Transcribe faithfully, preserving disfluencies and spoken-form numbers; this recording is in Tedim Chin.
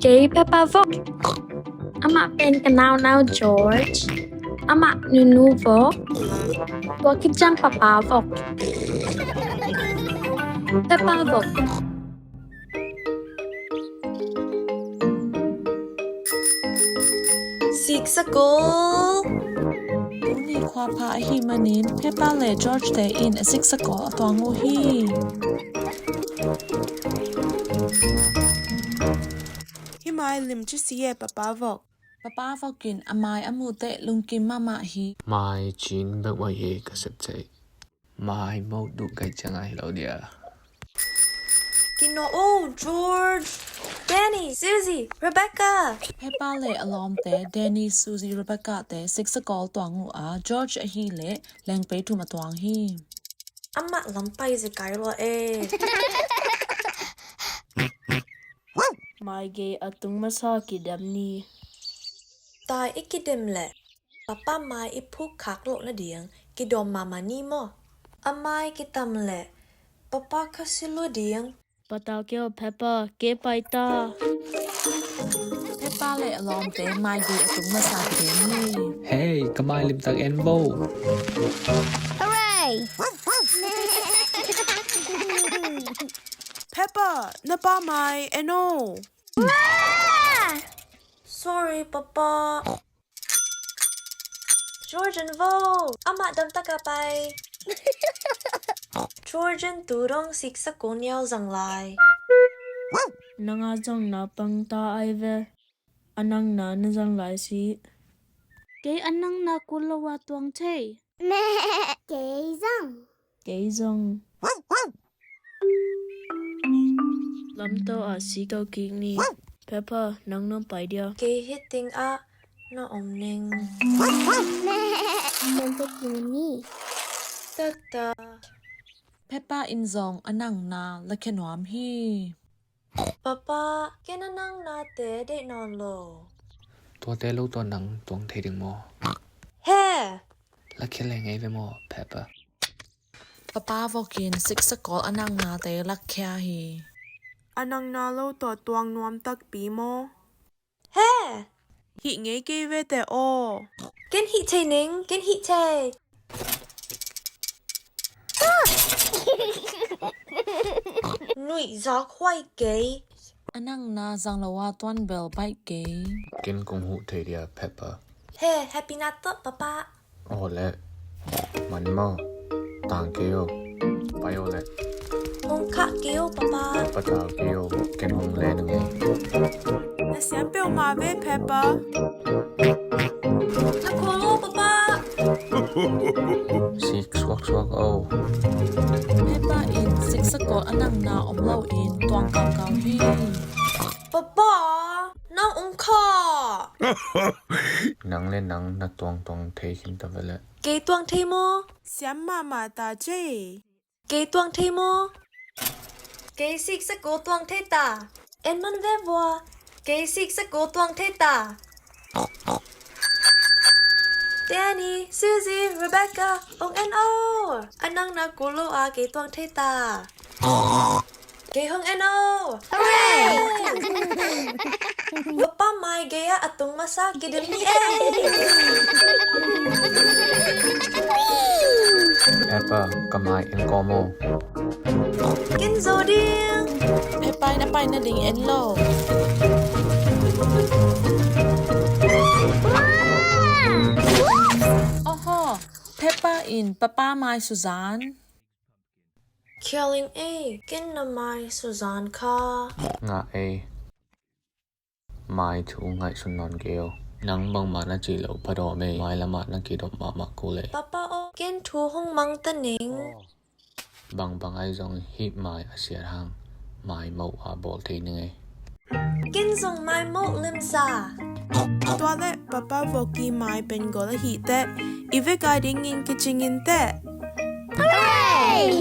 Kei Peppa vok. Amah pen ka naunau George. Amah nunu vok. Tua khit ciang Papa vok. Peppa vok. Siksakol. Tuni khuapha ahih manin Peppa le George te in a siksakol a tuang uh hi. Hih mai limci si e, Papa vok. Papa vok in a mai a muh teh lungkim mahmah hi. Mai cing bek uh hi ka sep cei. Mai moh duh kai ciang a hi lo dia. Kino, oh, George, Danny, Susie, Rebecca. Peppa le a lawmte Danny, Susie, Rebecca te siksakol tuang uh a, George ahih leh lengpei thum a tuang hi. Amah lam pai zekai lua e. Mai gei a tung masa kidem ni. Tai i kidem leh Papa mai i phuk khak loh nading kidawm mahmah ni maw? A mai kitam leh Papa kha si lua ding. Pata keo Peppa, ke pai ta. Peppa le a lawmte mai gei a tung masa kidem ni. Hei, ka mai limtak en bo. Hooray! Peppa, na pa mai en o. Sorry, Papa. George in vo, amah damtak a pai. George in tu dong siksakol niau zang lai. Nang a zang na pang ta ai ve. A nang na na zang lai si. Kei a nang na kul lo a tuang thei. Kei zong. Kei zong. Lamto a si kau kik ni. Peppa, nang nong pai dia. Kei hiting ah na om ning. Nong tek kik ni. Tata. Peppa in zong a nang na lakhia nuam hi. Papa, ken a nang nate deih nawn lo. Tuate lo tua nang tuang thei ding maw? He! Lakhia le ngei ve maw, Peppa? Papa vokin siksakol a nang nate lakhia hi. A nang na lo tua tuang nuam takpi maw? He! Hih ngei kei ve te aw. Ken hih thei ning, ken hih thei. Nuih zak huai kei. A nang na zang lo a tuan bel baih kei. Ken kong huh thei dia, Peppa. He, happy na tawh, Papa. Aw le, man maw, tang kei o, pai o le. Hong khah kei o, Papa. Patau kei o, ken hong le nang e. Na siam peuhmah ve, Peppa. Na khawl o, Papa. Sik suaksuak o. Peppa in siksakol a nang na om lo in tuang kaukau hi. Papa, nang ong kha. Nang le nang na tuangtuang thei khin ta ve le. Kei tuang thei maw? Siam mahmah ta cei. Kei tuang thei maw? Kei siksakol tuang thei ta. En man ve vua. Kei siksakol tuang thei ta. Danny, Susie, Rebecca, ong en o. A nang na kul lo a kei tuang thei ta. Kei hong en o. Hooray! Papa mai gei ah a tung masa kidim ni e. Peppa, ka mai en kawm o. Ken zo ding. Peppa in a pai nading en lo. Oho, Peppa in Papa mai suzan. Kialing ei, ken na mai suzan kha. Ngah ei. Mai thu ngaihsun nawn kei o. Nang bangmah na cih loh pha dawm ei. Mai lamah na kidop mahmah kul ei. Papa aw, ken thu hong mang ta ning. Bangbang ahi zong hih mai a siat hang mai moh a bawl thei ning ei. Ken zong mai moh limsa. Tua le Papa voki mai pen gol ahih teh i vek a dingin kicing in teh. Hooray!